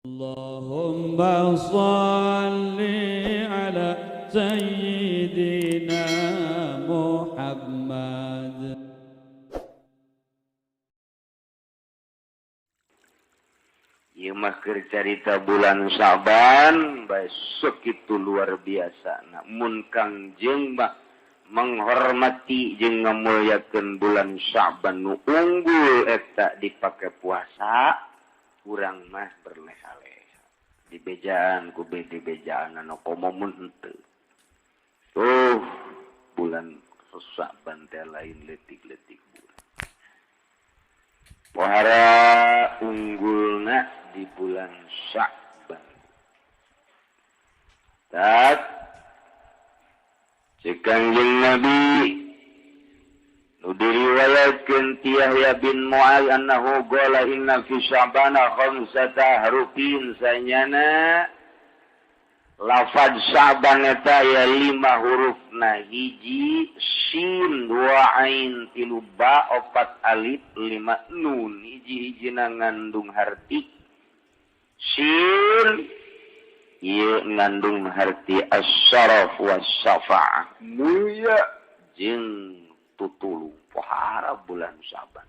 Allahumma shalli ala sayyidina Muhammad. Ieu mah keur carita bulan Syaban bae sakitu luar biasa. Mun Kangjeng mah menghormati jeung ngamulyakeun bulan Syaban nu unggul eta dipake puasa, urang mah berleha-leha. Dibejaan ku dibejaan anu komo mun henteu. Tuh bulan Syaban teh lain leutik-leutik bulan. Pohara unggulna di bulan Sya'ban. Tat cek Kangjeng Nabi nu diriwayatkeun ti Yahya bin Mu'adz annahu qala inna fi Sya'bana khamsata harufin sanyana lafaz Sya'ban eta aya 5 hurufna, hiji sin, 2 ain, 3 ba, 4 alif, 5 nun. Hiji-hijina ngandung harti sin, ieu ngandung harti as-syaraf was-safa'ah, mulia jeung tutulung. Pohara bulan Syaban,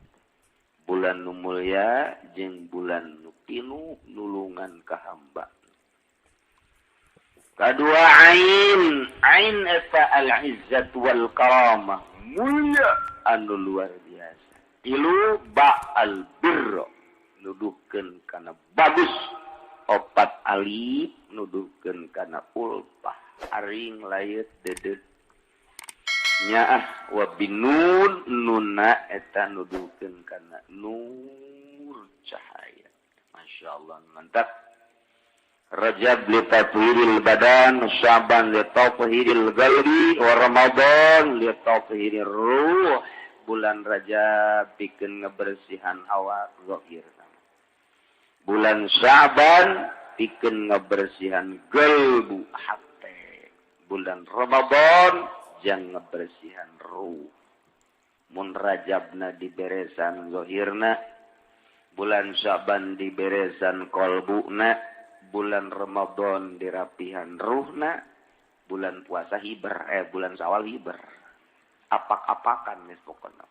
bulan nu mulia jeung bulan nu pinuh nulungan ka hamba. Kadua ain, ain eta al-izzat wal karamah, mulia anu luar biasa. 3 ba al-birra, nuduhkeun kana bagus. 4 alif nuduhkeun kana ulfah, aring layeut deudeuh. Nyaah wa binun, nuna eta nuduhkeun kana nur cahaya. Masyaallah, mantap. Rajab li tathhiril badan, Syaban li tathhiril qalbi, wa Ramadan li tathhirir ruh. Bulan Rajab pikeun ngebersihan awak zahir. Bulan Syaban pikeun ngebersihan qalbu hate. Bulan Ramadan jang ngebersihan ruh. Mun Rajabna diberesan zahirna, bulan Syaban diberesan qalbuna, bulan Ramadan dirapihan ruhna, bulan puasa hiber, bulan Syawal hiber. Apak-apakan geus pokona.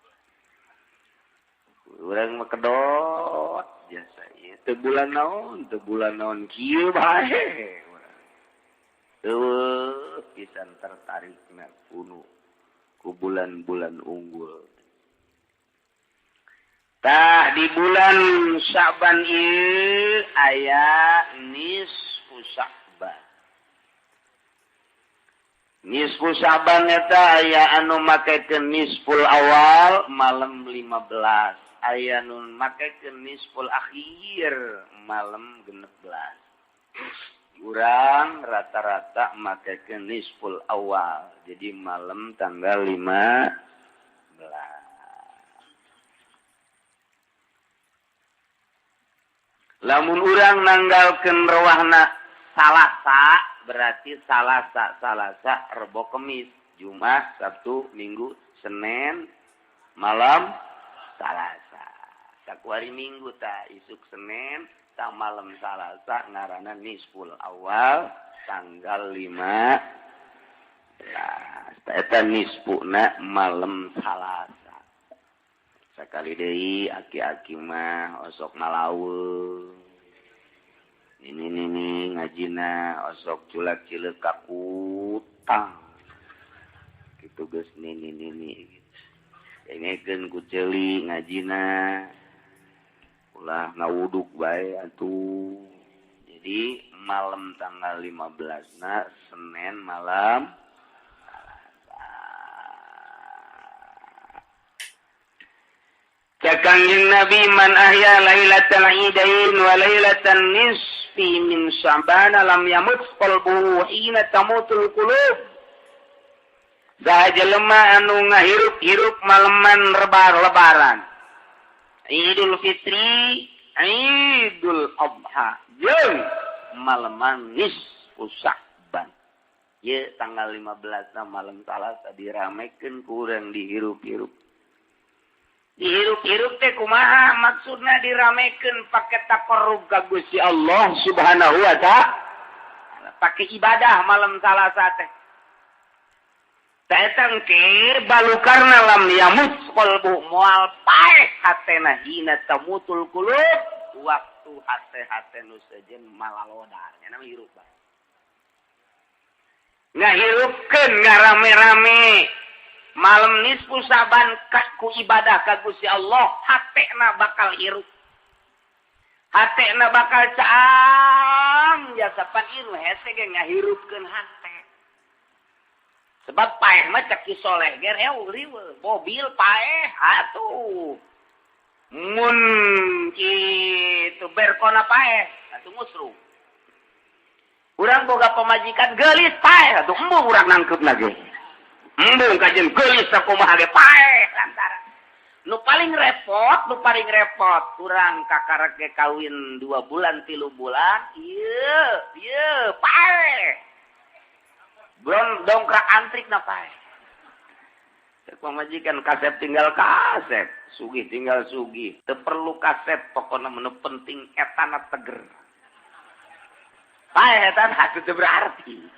Urang mah kedot jasa ieu teu bulan naon kieu bae. Teu pisan tertarikna kuno ku bulan-bulan unggul. Tah di bulan Syaban ieu aya nisfu Sya'ban. Nisfu Sya'ban eta aya anu makekeun nisful awal malam 15, aya anu makekeun nisful akhir malam 16. Urang rata-rata makekeun nisful awal, jadi malam tanggal 15. Lamun urang nanggalkeun rewahna Salasa, berarti Salasa, Salasa, Rebo, Kemis, Jumat, Sabtu, Minggu, Senin, malam Salasa. Sakuari Minggu ta isuk Senin, ta malam Salasa ngaranna nisful awal tanggal 15. Eta nisfuna malam Salasa. Sakali deui aki-aki mah osok ngalaweung. Nini-nini ngajina osok culak cileuk ka kutang. Kitu geus nini-nini. Dengekeun ku ceuli ngajina. Ulah ngawuduk bae atuh. Jadi malam tanggal 15 na Senin malam Salasa. Kangjeng Nabi man ahya lailatal idain wa lailatan nisfi min Sya'ban lam yamut qalbuhu hina tamutul qulub. Saha jelema anu ngahirup-hirup maleman lebaran Idul Fitri, Idul Adha, jeung maleman nisfu Sya'ban. Ye tanggal 15 na malam Salasa diramekeun ku urang dihirup-hirup. Dihirup-hirup teh kumaha maksudna diramekeun pake taqarrub ka Gusti Allah Subhanahu wa ta'ala, pake ibadah malam Salasa teh. Eta engke balukarna lam yamut qalbu moal paeh hatena hina tamutul qulub, waktu hate-hate nu sejen malalodar nya nama hirup bae. Ngahirupkeun ngarame-rame malam nisfu Saban ku ibadah ka Gusti Allah, hatena bakal hirup, hatena bakal caang jasa pan ieu hese ge ngahirupkeun hate. Sebab paeh mah cek Ki Soleh ge riweuh, mobil paeh atuh mun kitu berkona paeh atuh musruh. Urang boga pamajikan geulis paeh atuh embung urang nangkep lagi. Embung kajen geulis sakumaha ge paeh lantaran. Nu paling repot urang kakarek ge kawin 2 bulan 3 bulan, ieu ieu paeh. Belum dongkrak antrik na paeh. Cek pamajikan kasep tinggal kasep, sugih tinggal sugih. Teu perlu kasep pokona menu penting etana teger. Paeh etana teu berarti.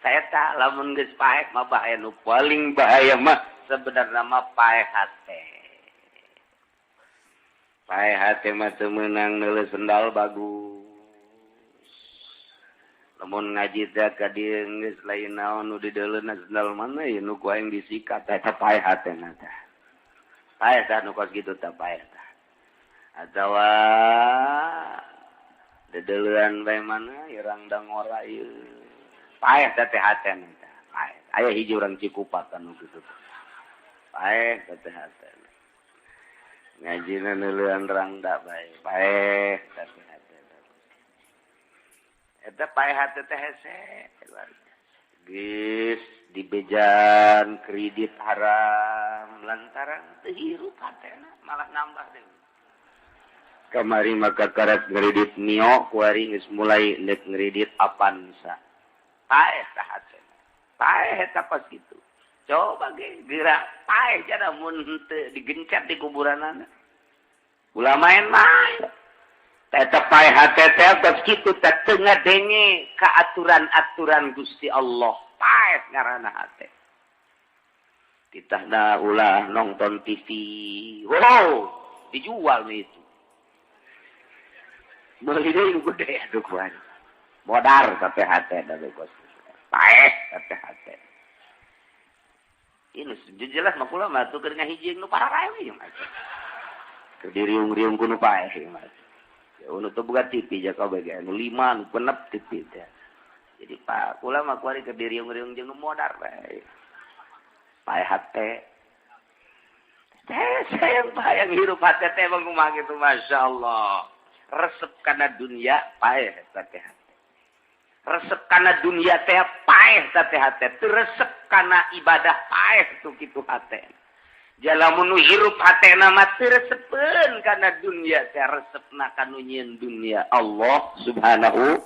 Saya lamun geus paeh mah bahaya, nu paling bahaya mah sebenarnya mah paeh hate. Paeh hate mah teu meunang neuleuh sendal bagus. Lamun ngaji teh ka dieu geus lain naon nu dideuleuna sendal mana ieu nu ku aing disikat eta paeh hatena teh. Paeh tah nu kos kitu teh paeh tah. Atawa dedeleuan bae mana ieu rangdang ngora ieu. Paeh teh teh hatena teh. Paeh. Aya hiji urang Cikupa kan nu kitu. Paeh teh teh hatena. Ngajina neuleuan rangda bae. Paeh teh teh hatena. Eta paeh hate teh hese luar biasa. Geus dibejan kredit haram lantaran teu hirup hatena malah nambah deui. Kamari maka karat ngredit Mio, kuari geus mulai nek ngredit Avanza. Paeh tah hatena. Paeh eta pas kitu. Coba ge geura paeh jana mun henteu digencet di kuburanana. Ulah main-main. Eta paeh hate teh pas kitu teh teu ngadenge ka aturan-aturan Gusti Allah. Paeh ngaranna hate. Titahna ulah nonton TV. Wow, dijual nih itu. Meuli deui nu gede atuh kuari. Modar tapi hate da kos. Paeh tapi hate. Ini jelas mah kula mah tuh keur ngahiji nu pararae we mah. Keur diriung-riung ku nu paeh mah. Ya nu teu boga TV ja kabeh ge nu 5 nu 6 TV teh. Jadi pak kula mah kuari keur diriung-riung jeung nu modar bae. Paeh hate. Teh sayang bayang hirup hate teh mah kumaha kitu masyaallah. Resep kana dunia paeh eta teh. Resep kana dunia teh paeh eta teh hate. Teu resep kana ibadah paeh tuh kitu hate. Jalamun nu hirup hatena mah teu resepeun kana dunia teh, resepna ka nu nyieun dunia Allah Subhanahu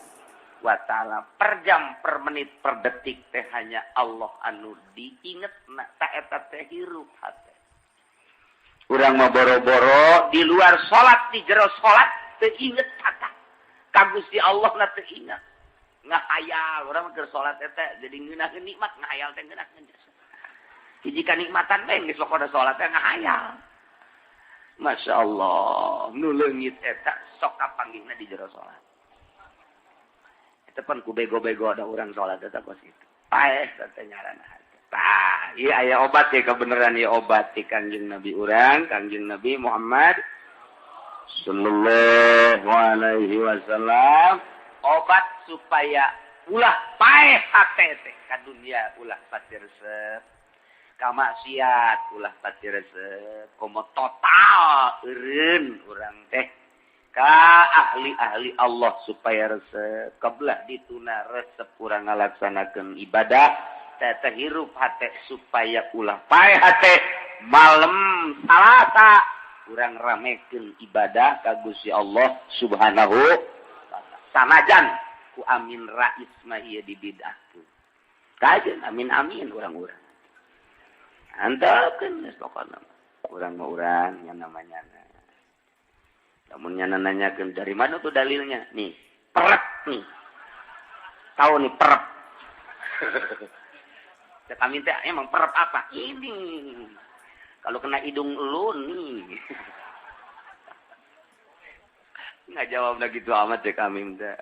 wa ta'ala. Per jam, per menit, per detik teh hanya Allah anu diingetna ta eta teh hirup hate. Urang mah boro-boro di luar salat, di jero salat teu inget kata ka Gusti Allah na teu inget. Ngahayal urang mah keur salat eta jadi ngeunaheun nikmat, ngahayal teh ngeunaheun jasa. Hiji kanikmatan bae geus pokona salat teh ngahayal. Masya Allah, nu leungit eta sok kapanggihna di jero salat. Eta pan ku bego-bego ada urang salat eta kos kitu. Paeh teh ngaranna hate. Tah, ieu aya obat ya kebenaran ieu obat ti Kangjeng Nabi urang, Kangjeng Nabi Muhammad sallallahu alaihi wasallam, obat supaya ulah paeh hate teh ka dunia, ulah pati resep ka maksiat, ulah pati resep komo total eureun urang teh ka ahli-ahli Allah supaya resep kebelah dituna resep urang ngalaksanakeun ibadah teh teh hirup hate supaya ulah paeh hate malam Salasa urang ramekeun ibadah ka Gusti Allah Subhanahu wa ta'ala. Sanajan ku Amin Rais mah ieu dibid'ahkeun. Kajeun amin-amin urang-urang. Antepkeun geus pokona. Urang mah urang yang namanya. Lamun nya nanyakeun dari mana tuh dalilnya? Nih, perep nih. Tahu nih perep. Kami teh emang perep apa? Ini. Kalau kena hidung lu nih. Nggak jawab lagi gitu amat ya kami teh.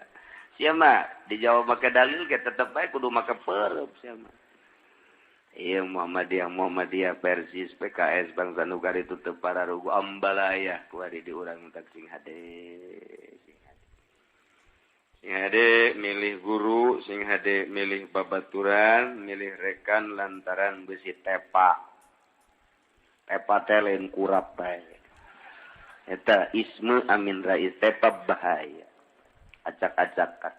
Siapa dijawab pakai dalil ke tetep bae kudu make perep siapa. Iya Muhammadiyah Persis PKS Bangsa Nugar itu teu pararugu ambalaya kuari di urang tak sing hade. Sing hade milih guru, sing hade milih babaturan, milih rekan lantaran besi tepa. Tepa teh lain kurap bae. Eta ismu amin rais tepa bahaya. Acak-acakan.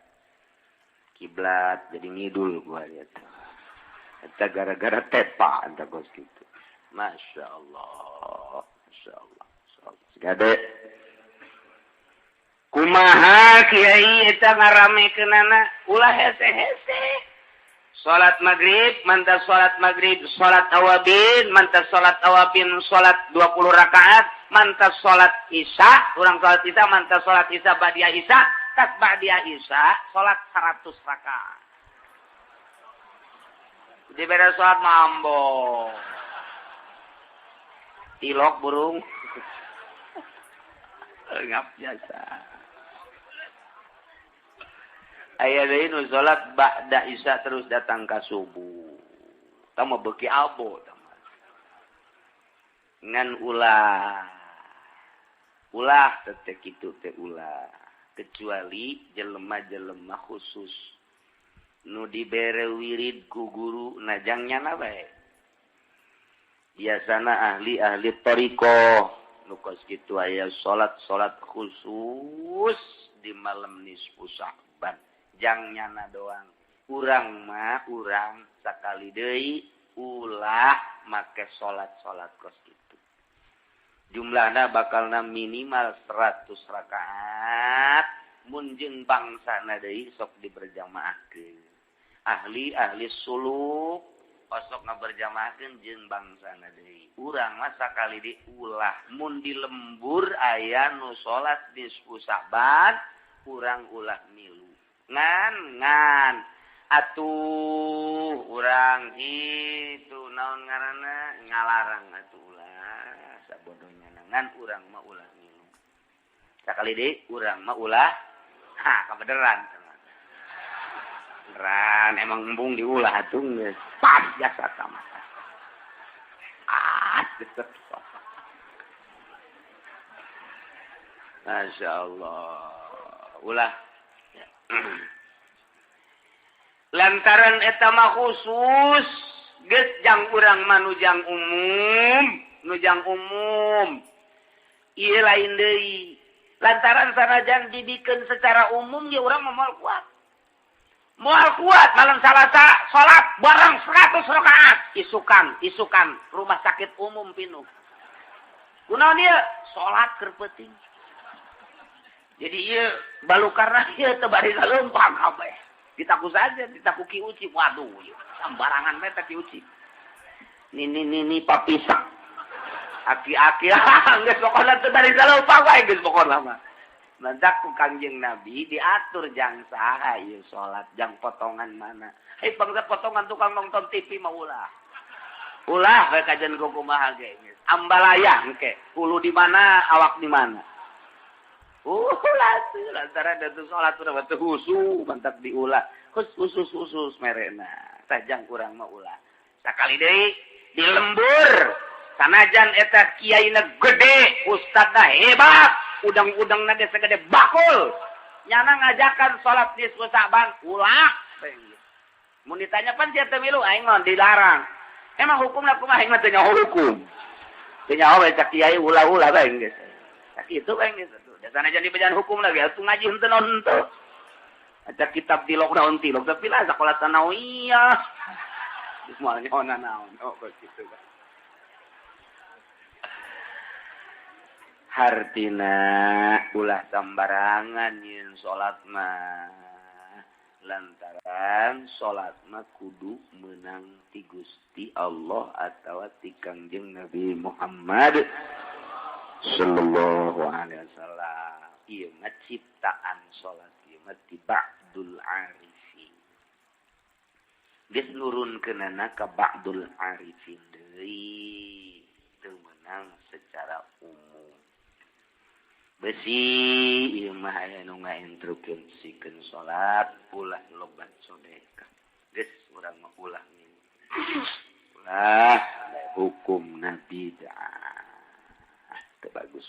Kiblat jadi ngidul gua eta. Eta gara-gara tepa anta kos kitu. Masya Allah, Masya Allah. Gade. Kumaha kiai eta ngaramekeunana ulah hese-hese. Salat maghrib, mantap salat maghrib, salat awabin, mantap salat awabin, salat 20 rakaat, mantap salat isya, urang salat isya, mantap salat isya ba'dia isya, tas ba'dia isya, salat 100 rakaat. Di beda salat mambo. Tilok burung. Ngap jasa. Aya deui nu salat ba'da isya terus datang ka subuh. Tah mah beuki abo tah mah. Ngan ulah. Ulah teh kitu teh ulah. Kecuali jelema-jelema khusus. Nu dibere wirid ku guru najang nyana bae. Biasana ahli-ahli thariqah nu kos kitu aya salat-salat khusus di malam nisfu Sya'ban. Jang nyana doang. Urang mah urang sakali deui ulah make salat-salat kos kitu. Jumlahna bakalna minimal 100 rakaat. Mun jeung bangsana deui sok diberjamaahkeun. Ahli-ahli suluk osok ngaberjamaahkeun jeung bangsana deui. Urang mah sakali deui ulah mun di lembur aya nu salat nisfu Sya'ban urang ulah milu. Ngan atuh urang itu naon ngaranna ngalarang atuh ulah sabodohnya ngan urang mah ulah milu. Sakali deui urang mah ulah ha kabeneran. Beneran emang embung diulah atuh geus pas jasa sama. Ah Masya Allah ulah. Lantaran eta mah khusus geus jang urang mah nujang umum, nujang umum. Ieu lain deui. Lantaran sanajan dibikeun secara umum ge urang mah moal kuat. Moal kuat malam Salasa salat bareng 100 rakaat, isukan rumah sakit umum pinuh. Kunaon ieu? Salat keur peuting. Jadi ieu balukarna ieu teu bari saleumpang kabeh. Ditaku saja, ditaku Ki Uci. Waduh, ieu sambarangan bae teh Ki Uci. Nini nini papisak. Aki-aki geus pokona teu bari saleumpang wae geus pokona mah. Mantak ku Kangjeng Nabi diatur jang saha ieu salat, jang potongan mana. Hei bangsa potongan tukang nonton TV mah ulah. Ulah bae kajian ku kumaha ge. Ambalaya engke, hulu di mana, awak di mana. Ulah tuh lantaran datu salat urang teu khusu mantap diulah. Khusus merena. Tajang kurang mah ulah. Sakali deui di lembur sanajan eta kiaina gede, ustadna hebat, udang-udangna ge sagede bakul. Nyana ngajakan salat nisfu Sya'ban ulah. Mun ditanya pan sia teu milu aing mah dilarang. Emang hukumna kumaha aing mah teu nyaho hukum. Teu nyaho we cak kiai ulah-ulah bae geus. Sakitu bae geus. Dasana jadi bejaan hukum lagi, atuh ngaji henteu naon henteu. Aca kitab tilok naon tilok, tapi lah sakola sanawiyah. Geus moal nyaona naon, oh kos kitu. Hartina ulah sambarangan nyeun salat mah. Lantaran salat mah kudu menang ti Gusti Allah atawa ti Kangjeng Nabi Muhammad sallallahu alaihi wasallam. Ieu mah ciptaan salat ieu mah ti ba'dul arifin. Geus nurunkeunana ka ba'dul arifin deui, teu meunang secara umum. Besi ieu mah aya nu ngainstruksikeun salat ulah lobat sedekah. Geus urang mah ulah ulah hukumna bid'ah. Teu bagus.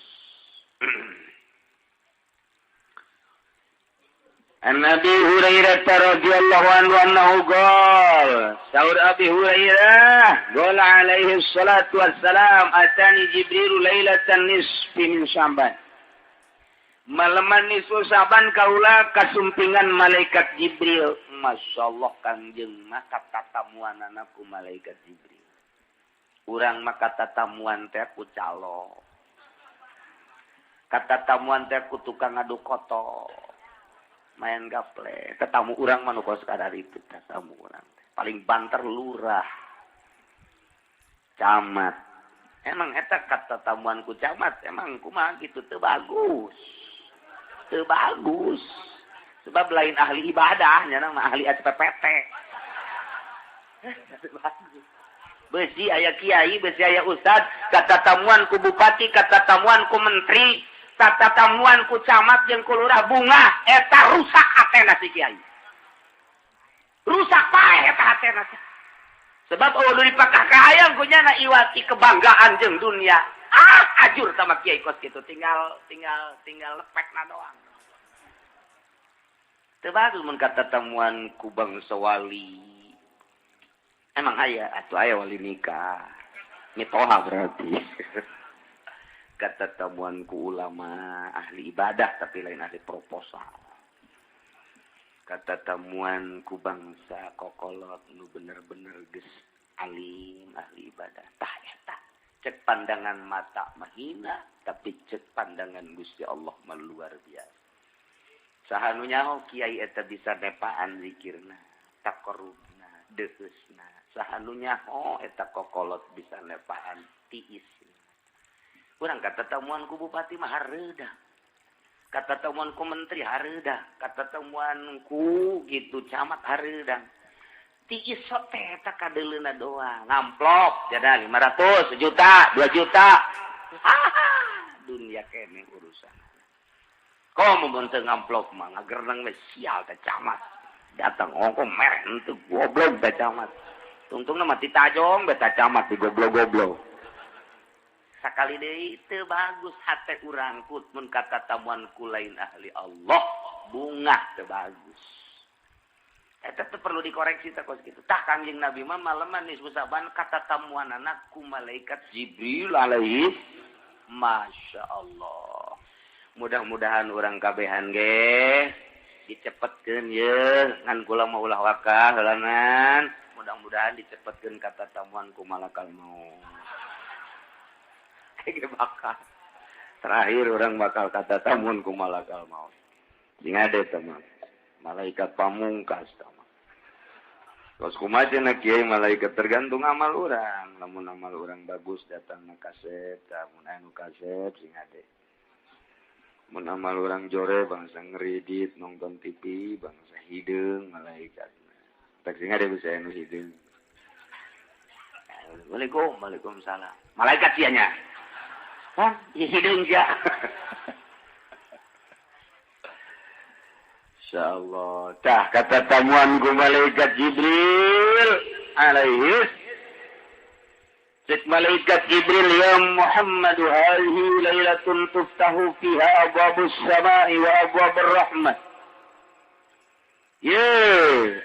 An Abi Hurairah radhiyallahu anhu annahu qala, saur Abi Hurairah qala alaihi salatu wassalam, atani Jibril lailatan nisfi min Sya'ban. Maleman nisfu Sya'ban kaula kasumpingan malaikat Jibril. Masyaallah Kangjeng mah katatamuanana ku malaikat Jibril. Urang mah katatamuan teh ku calo. Katatamuan teh ku tukang adu koto. Main gaple. Tetamu urang mah nu kos kadar itu tetamu urang. Paling banter lurah. Camat. Emang eta katatamuan ku camat, emang kumaha kitu teu bagus. Teu bagus. Sebab lain ahli ibadah, nya mah ahli SPPT. Teu bagus. Besi aya kiai, besi aya ustad, katatamuan ku bupati, katatamuan ku menteri, katatamuan ku camat jeung ku lurah bunga, eta rusak hatena si kiai. Rusak paeh eta hatena. Sebab eueuh nu dipakah ka hayang ku nyana iwati kebanggaan jeung dunia. Ah, ajur sama kiai kos kitu, tinggal lepekna doang. Teu bagus mun katatamuan ku bangsa wali. Emang aya atuh aya wali nikah. Mitoha berarti. Katatamuan ku ulama ahli ibadah tapi lain ahli proposal. Katatamuan ku bangsa kokolot nu bener-bener geus alim ahli ibadah. Tah eta cek pandangan mata mahina tapi cek pandangan Gusti Allah mah luar biasa. Saha nu nyaho kiai eta bisa nepaan zikirna, taqarrubna, deuheusna. Saha nu nyaho eta kokolot bisa nepaan tiisna. Urang katatamuan ku bupati mah hareudah. Katatamuan ku menteri hareudah, katatamuan ku gitu camat hareudah. Tiis teh eta kadeuleuna doang. Ngamplop jada 500, 1 juta, 2 juta. Dunia kene urusan. Komo mun teu ngamplop mah ngagerneng we sial teh camat. Datang ongko mereh henteu goblok teh camat. Tungtungna mah ditajong beta camat di goblok-goblok. Sakali deui teu bagus hate urang kut mun katatamuan ku lain ahli Allah, bungah teu bagus. Eta teu perlu dikoreksi teh kos kitu. Tah Kangjeng Nabi mah maleman nisfu Sya'ban katatamuanana ku malaikat Jibril alaihi. Masya Allah. Mudah-mudahan urang kabehan ge dicepetkeun ye ngan kula mah ulah wakah heulanan. Mudah-mudahan dicepetkeun katatamuan ku malakal maut. Bakal terakhir orang bakal katatamuan ku malakal maut. Sing ade teman malaikat pamungkas teman. Kos kumaha cenah kiai malaikat tergantung amal urang. Lamun amal urang bagus datangna kasep, lamun anu kasep sing ade. Mun amal urang jore bangsa ngeridit nonton TV bangsa hideung malaikat. Tak sing ade bisa anu hideung. Waalaikumsalam, waalaikumsalam. Malaikat sia nya. Hah? Hidung ya. Insyaallah. Tah kata tamuan ku malaikat Jibril alaihi. Cek malaikat Jibril, ya Muhammad hadhihi lailatun tuftahu fiha abwabus samai wa abwabur rahmah. Ye,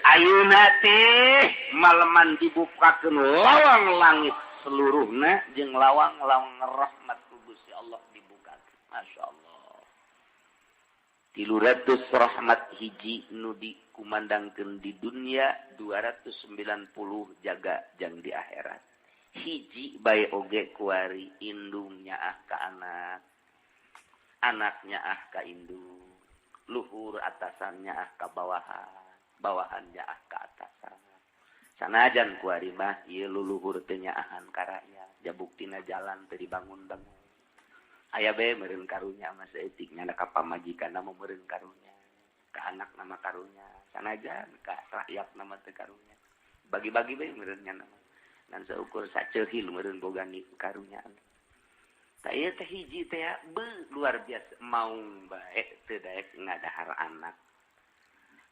ayeuna teh maleman dibukakeun lawang langit seluruhna jeung lawang-lawang rahmat ku Gusti Allah dibukakeun. Masya Allah. 300 rahmat hiji nu dikumandangkeun di dunia, 290 jaga jang di akhirat. Hiji bae oge kuari indung nyaah ka anak, anak nyaah ka indung, luhur atasan nyaah ka bawahan. Bawahan nyaah ka atasan. Sanajan kuari mah ieu luluhur teu nyaahan ka rakyat, jabuktina jalan teu dibangun-bangun. Aya bae meureun karunya mah saeutik nya ka pamajikanna mah meureun karunya, ka anakna mah karunya, sanajan ka rakyatna mah teu karunya. Bagi-bagi bae meureun nya mah. Ngan saukur saceuhil meureun boga karunya. Tah ieu teh hiji teh luar biasa maung bae teu daek ngadahar anak.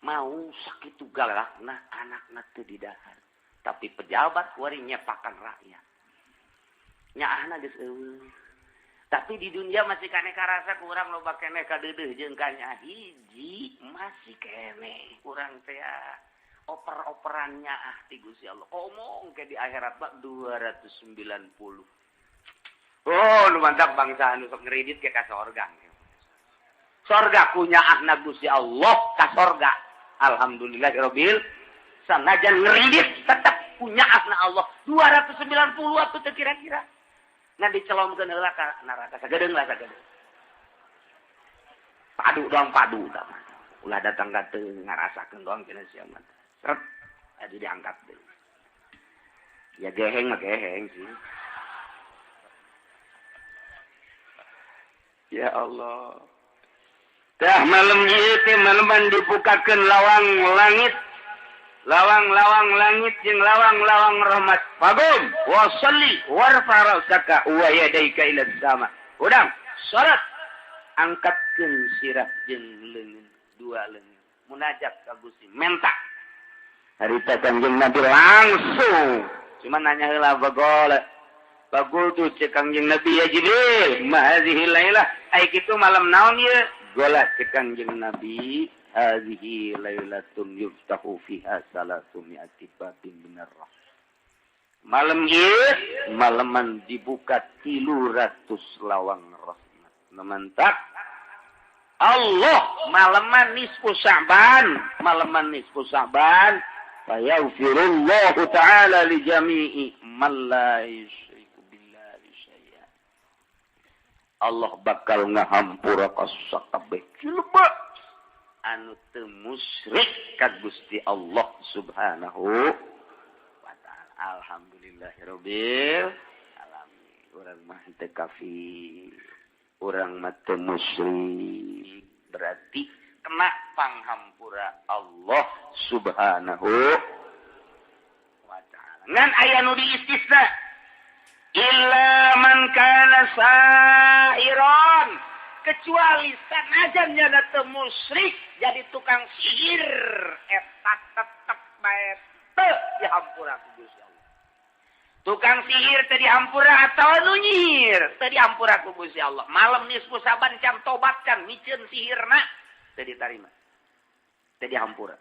Mau sakitu galakna anakna teu didahar. Tapi pejabat kuari nyepakan rakyat. Nyaahna geus eueuh. Tapi di dunia masih keneh karasa kurang loba keneh kadeudeuh jeung ka hiji masih keneh kurang teh oper-operan nyaah ti Gusti Allah. Omong ke di akhirat mah 290. Oh, nu mantap bangsa anu sok ngeridit ke ka sorga. Sorga ku nyaahna Gusti Allah ka sorga. Alhamdulillahirabbil sanajan ngeridit tetep ku nyaahna Allah. 290 atuh teh kira-kira. Nah dicelomkeun heula ka neraka sagedeung lah sagedeung. Padu doang padu tah. Ulah datang ka teu ngarasakeun doang cenah sia mah. Seret atuh diangkat deui. Ya geheng mah geheng sih. Ya Allah. Tah malam ieu teh maleman dibukakeun lawang langit. Lawang-lawang langit jeung lawang-lawang rahmat. Fagum wa shalli warfa ra'saka wa yadayka ila sama. Udang salat angkatkeun sirah jeung leungeun dua leungeun. Munajat ka Gusti menta. Harita Kangjeng Nabi langsung cuma nanya heula bagol. Bagul tu cek Kangjeng Nabi ya Jibril, ma hazihi lailah. Ai kitu malam naon ieu? Gola cek Kangjeng Nabi, hazihi lailatun yuftahu fiha salatu mi'ati babin minar rahmah. Malam ieu maleman dibuka 300 lawang rahmat. Mantap. Allah maleman nisfu Sya'ban, maleman nisfu Sya'ban fa yaghfirullahu ta'ala li jami'i man la yusyriku billahi syai'a. Allah bakal ngahampura ka sakabeh jelema anu teu musyrik ka Gusti Allah Subhanahu wa ta'ala. Alhamdulillahirabbil alamin. Urang mah teu kafir, urang mah teu musyrik, berarti kena panghampura Allah Subhanahu wa ta'ala. Ngan aya nu diistisna illa man kana sahiran, kecuali sanajan nya teu musyrik jadi tukang sihir eta tetep bae teu dihampura ku Gusti Allah. Tukang sihir teu dihampura atawa nu nyihir teu dihampura ku Gusti Allah. Malam nisfu Saban can tobat can miceun sihirna teu ditarima. Teu dihampura.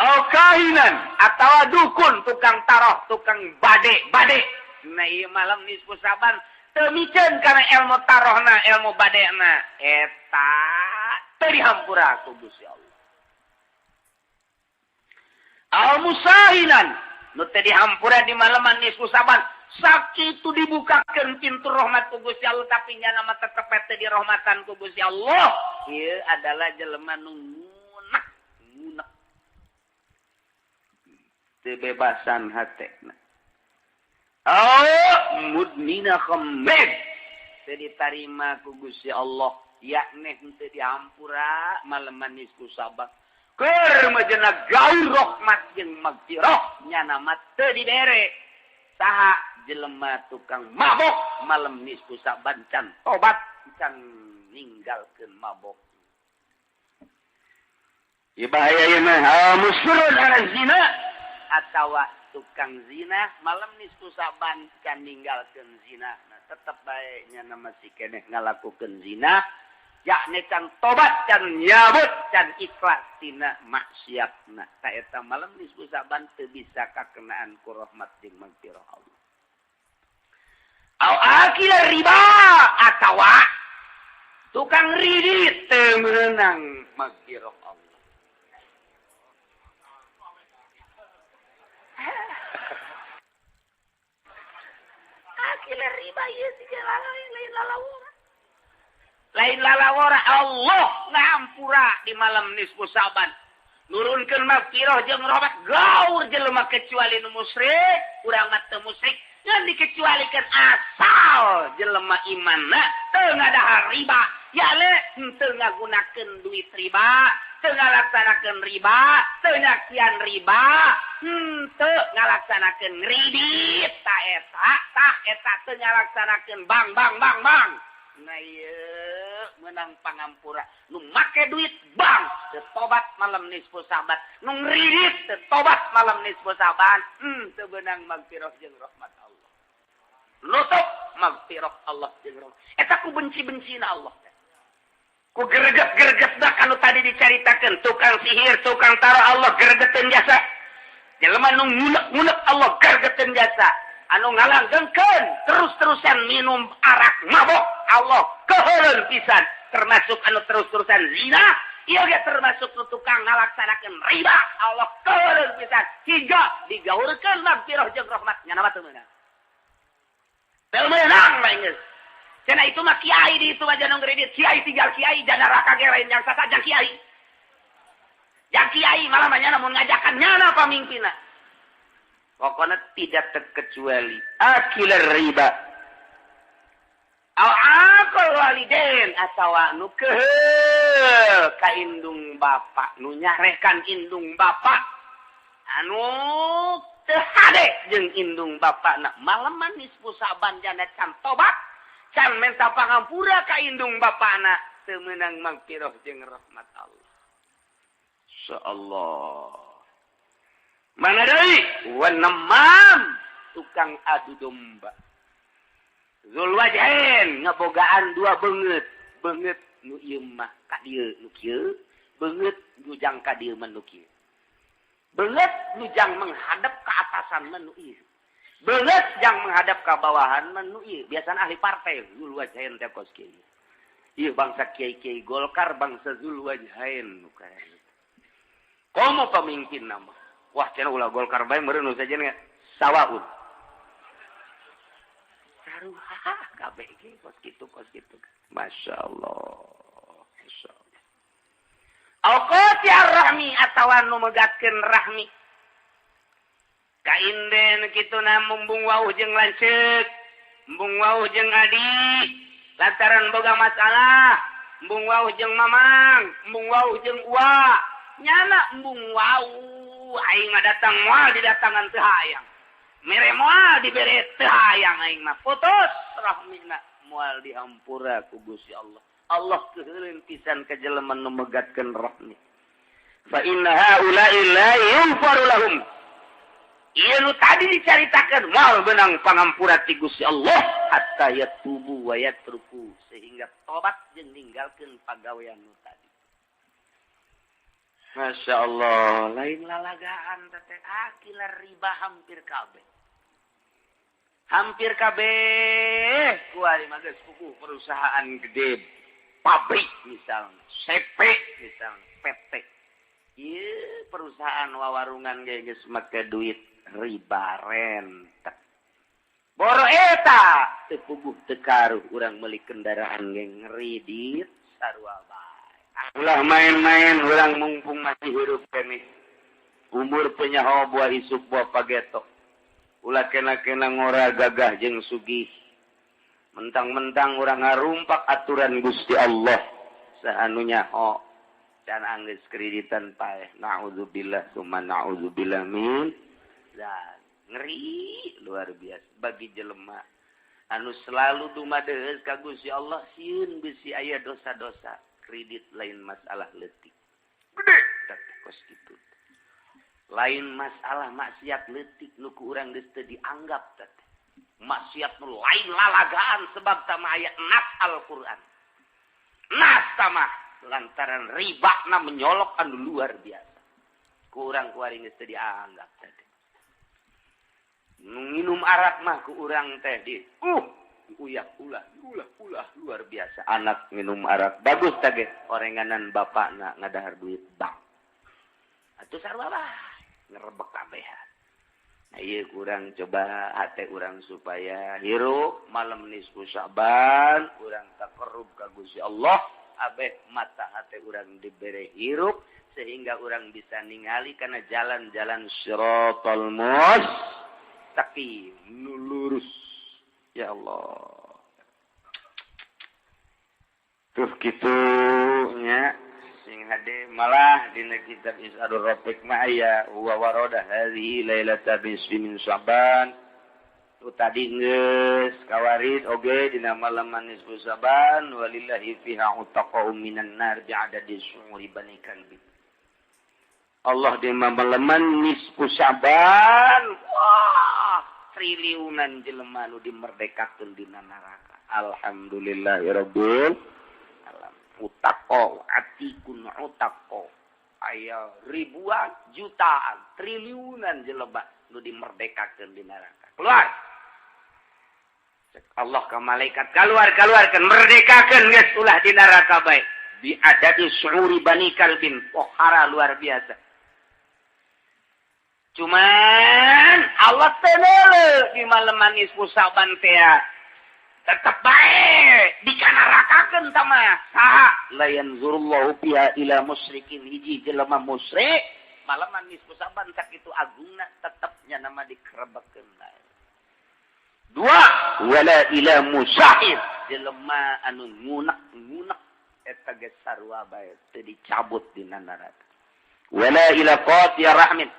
Au kahinan atawa dukun tukang taroh, tukang bade-bade. Nah ieu malam nisfu Saban teu miceun kana ilmu tarohna, ilmu badena, eta teu dihampura ku Gusti Allah. Al musahinan nu teu dihampura di maleman nisfu Saban, sakitu dibukakeun pintu rahmat ku Gusti Allah tapi nyana mah tetep teu dirahmatan ku Gusti Allah. Ieu adalah jelema nu ngunek, ngunek. Teu bebasan hatena. Oh, mudmina khamr teu ditarima ku Gusti Allah, yakni henteu dihampura maleman nisfu Saban. Keur majena gaul rahmat jeung magfirah nyana mah teu dibere. Saha jelema tukang mabok malem nisfu Saban can tobat can ninggalkeun mabok. Ieu bahaya ieu mah, musyrun ala zina atawa tukang zina malam nisfu Saban can ninggalkeun zina. Nah, tetep bae nya masih keneh ngalakukeun zina, yakni can tobat can nyabut can ikhlas tina maksiatna. Ta eta malam nisfu Saban teu bisa kakenaan ku rahmat jeung magfirah Allah. Au akila riba atawa tukang ridit teu meunang magfirah Allah. Akila riba ieu siga lain lalawora. Lain lalawora Allah ngahampura di malam nisfu Saban. Nurunkeun magfirah jeung rahmat gaur jelema kecuali nu musyrik, urang mah teu musyrik, ngan dikecualikeun asal jelema imanna teu ngadahar riba, yale teu ngagunakeun duit riba, teu ngalaksanakeun riba, teu nyakian riba, teu ngalaksanakeun kredit, ta eta teu ngalaksanakeun bang bang bang bang. Nah ieu menang pangampura nu make duit bang teu tobat malam nisfu Sa'ban, nu ngridit teu tobat malam nisfu Sa'ban, teu beunang magfirah jeung rahmat Allah. Nutup magfirah Allah jeung rahmat. Eta ku benci-bencina Allah. Ku greget-greget dah kanu tadi dicaritakeun tukang sihir, tukang taro Allah gregeteun jasa. Jelema nu ngunek-ngunek Allah gregeteun jasa. Anu ngalanggengkeun terus-terusan minum arak mabok Allah keheuleun pisan, termasuk anu terus-terusan zina, ieu ge termasuk nu tukang ngalaksanakeun riba Allah keheuleun pisan hingga digaurkeun magfirah jeung rahmat nya mah teu meunang. Teu meunang mah geus. Cenah itu mah kiai di itu mah jangan kredit, kiai tinggal kiai jana neraka ge lain yang sasa jang kiai. Jang kiai malah mah nyana mun ngajakan nyana pamimpinna. Pokoknya tidak terkecuali akilar riba au akal walidain atawa nu keheul ka indung bapak, nu nyarekan indung bapak, anu teu hade jeung indung bapakna malaman nisfu Sa'ban jana can tobat, can menta pangampura ka indung bapakna teu meunang magfirah jeung rahmat Allah. Insyaallah. Mana deui? Wanemam tukang adu domba. Zul wajhain ngebogaan dua beungeut, beungeut nu ieu mah ka dieu nu kieu, beungeut nu jang ka dieu mah nu kieu. Beungeut nu jang menghadap ke atasan mah nu ieu. Beungeut jang menghadap ka bawahan mah nu ieu. Biasana ahli partai Zul wajhain teh kos kieu. Ieu bangsa kiai-kiai Golkar bangsa Zul wajhain nu kaya. Komo pemimpin nama. Wah cenah ulah Golkar bae meureun nu sajen sawaun. Saruha kabeh ge kos kitu kos kitu. Masyaallah. Masyaallah. Au qati rahmi atawa nu megatkeun rahmi. Kainden kituna mumbung wauh jeung lanceuk, embung wauh jeung adi, lantaran boga masalah, embung wauh jeung mamang, embung wauh jeung uwa, nyana embung wauh aing mah datang moal didatangan teu hayang. Mere moal dibere teu hayang aing mah putus rahmina moal dihampura ku Gusti Allah. Allah keuheuleun pisan ka jelema nu megatkeun rahmi. Fa inna haula'i la yughfaru lahum. Ieu nu tadi dicaritakeun moal beunang pangampura ti Gusti Allah hatta yatubu wa yatruku, sehingga tobat jeung ninggalkeun pagawean nu tadi. Masya Allah, lain lalagaan tete akilar riba hampir kabeh. Hampir kabeh kuari mah geus puguh perusahaan gede, pabrik misalnya, CP misalnya, PT. Ieu perusahaan wawarungan ge geus make duit riba rentek. Boro eta teu puguh teu karuh urang meuli kendaraan ge ngredit sarua bae. Ulah main-main urang mumpung masih hirup keneh. Umur penyaho buah isuk buah pageto. Ulah kena-kena ngora gagah jeung sugih. Mentang-mentang urang ngarumpak aturan Gusti Allah. Saanu nyaho can anggeus kreditan paeh. Na'udzubillah summa na'udzubillah min dzalik. Ngeri luar biasa bagi jelema anu selalu dumadeus ka Gusti Allah sieun bisi aya dosa-dosa. Kredit lain masalah leutik. Gede tapi kos kitu. Lain masalah maksiat leutik nu ku urang geus teu dianggap teh. Maksiat nu lain lalagaan sebab tama aya nas Al-Qur'an. Nas tama lantaran ribana menyolok anu luar biasa. Ku urang kuari geus teu dianggap teh. Nu nginum arak mah ku urang teh di uyak ulah ulah ulah luar biasa. Anak minum arak bagus tage orenganan bapakna ngadahar duit bank. Atuh sarua bae ngerebek kabehan. Nah ieu kurang coba hate urang supaya hirup malam nisfu Sya'ban urang taqarrub ka Gusti Allah, abeh mata hate urang dibere hirup sehingga orang bisa ningali karena jalan-jalan siratal mustaqim lurus. Ya Allah. Tuh kitu nya sing hade malah dina kitab Is'adur Rafiq mah aya wa warada hadhihi lailata bismi min Sya'ban. Tu tadi geus kawarid oge dina malam nisfu Sya'ban walillahi fiha utaqa'u minan nar bi'adadi syu'uri bani kalbi. Allah di malam nisfu Sya'ban, wah triliunan jelema nu dimerdekakeun dina neraka. Alhamdulillahirabbil alamin. Utaqo atikun utaqo aya ribuan jutaan triliunan jelema nu dimerdekakeun di neraka. Keluar. Cek Allah ka malaikat keluar-keluarkeun merdekakeun geus ulah di neraka bae. Bi adadi syu'uri bani kalbin. Pohara luar biasa. Cuman Allah teh di malam nisfu Sya'ban teh tetep bae dikanarakakeun tah mah. Saha la yanzurullahu fiha ila musyrikin hiji jelema musyrik malam nisfu Sya'ban sakitu agungna tetepnya nama dikerebekeun bae. Dua wala ila musahir jelema anu ngunek-ngunek eta geus sarua bae teu dicabut dina neraka. Wala ila qati'ir rahmin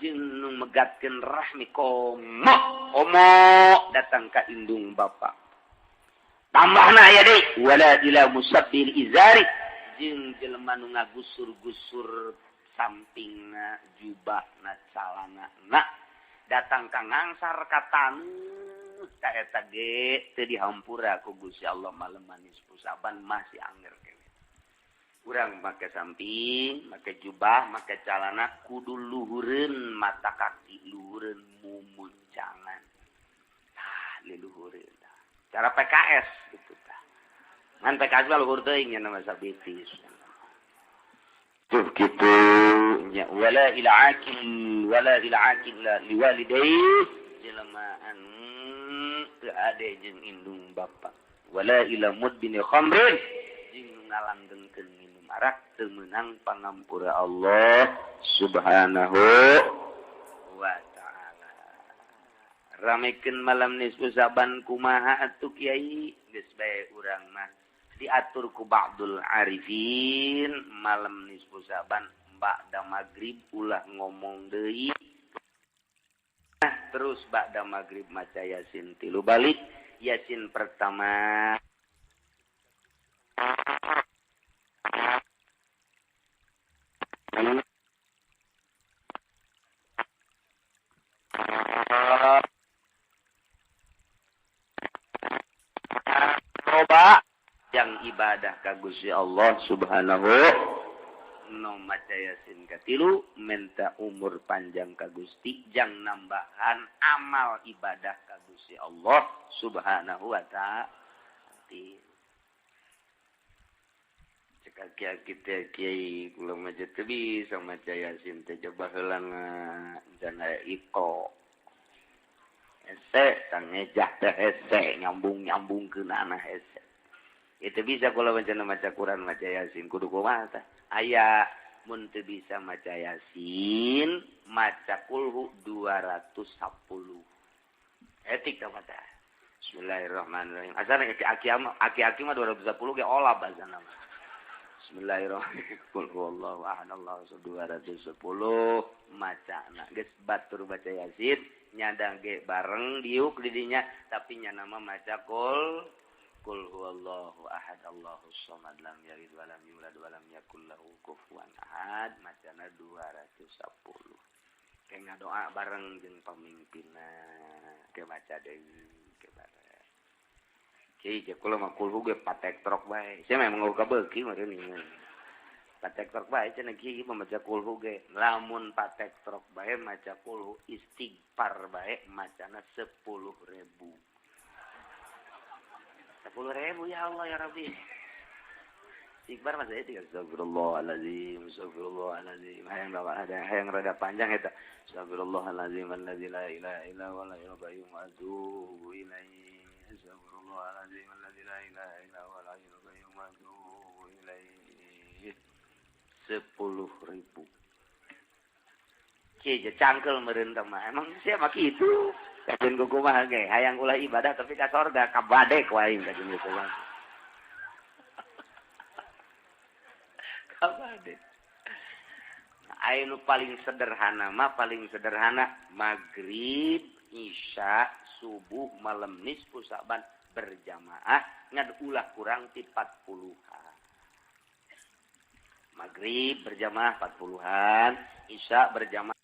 jeung nu megatkeun rahmi komo komo datang ka indung bapa. Tambahna aya deui wala ila musabbil izari jeung jelema nu ngagusur-gusur sampingna jubahna calanana datang ka ngangsar ka taneuh ka eta ge teu dihampura ku Gusti Allah malam nisfu Sya'ban masih anger keneh. Urang make samping, make jubah, make calana kudu luhureun mata kaki, luhureun mumuncangan. Tah leluhureun. Cara PKS gitu tah. Ngan PKS mah luhur teuing nya nama sabitis. Tuh kitu nya wala ila akil wala ila akil liwalidayhi jelema anu teu ade jeung indung bapa. Wala ila mudbini khamrin jeung nu ngalanggengkeun minum arak teu meunang pangampura Allah Subhanahu wa ta'ala. Ramekeun malam nisfu Sya'ban kumaha atuh kiai geus bae urang mah diatur ku ba'dul arifin malam nisfu Sya'ban ba'da magrib ulah ngomong deui. Terus ba'da magrib maca Yasin 3 balik. Yasin pertama coba yang ibadah ka Gusti Allah Subhanahu no maca Yasin katilu minta umur panjang ka Gusti jang nambahan amal ibadah ka Gusti Allah Subhanahu wa ta'ala. Cek aki-aki teh kiai kula mah teu bisa maca Yasin teh coba heula can aya iko. Hese tangejah teh hese nyambung-nyambungkeun anah hese. Itu bisa kalau maca maca Quran maca Yasin kudu kumaha tah? Aya mun teu bisa maca Yasin maca kulhu 210. Etik tah mata. Bismillahirrahmanirrahim. Asana aki-aki mah 210 ge olab asana mah. Bismillahirrahmanirrahim. Qul huwallahu ahad Allahu samad 210 macana geus batur baca Yasin nyadang ge bareng diuk di dinya tapi nya nama maca qul Qul huwallahu ahad Allahus samad lam yalid walam yulad walam yakul lahu kufuwan ahad macana 210. Ke ngadoa bareng jeung pamimpinna ke maca deui ke bareng. Kiai je kula mah kulhu ge patek trok bae. Sia memang ngeuh kabeuki meureun ieu. Patek trok bae cenah kiai mah maca kulhu ge. Lamun patek trok bae maca kulhu istighfar bae macana 10.000. 10.000 ya Allah ya Rabbi. Istighfar mah saya tiga astagfirullahalazim, astagfirullahalazim. Hayang ada hayang rada panjang eta. Astagfirullahalazim allazi la ilaha illa huwal hayyul qayyum wa atubu ilaihi. Astagfirullahalazim allazi la ilaha illa huwal hayyul qayyum wa atubu ilaihi. 10.000. Kieu cangkel meureun teh mah. Emang sia mah kitu. Kajeun kumaha ge hayang ulah ibadah tapi ka sorga ka badek wae kajeun kumaha. Ka badek. Aya nu paling sederhana mah paling sederhana maghrib, isya, subuh, malam nisfu Sa'ban berjamaah ngan ulah kurang ti 40-an. Maghrib berjamaah 40-an, isya berjamaah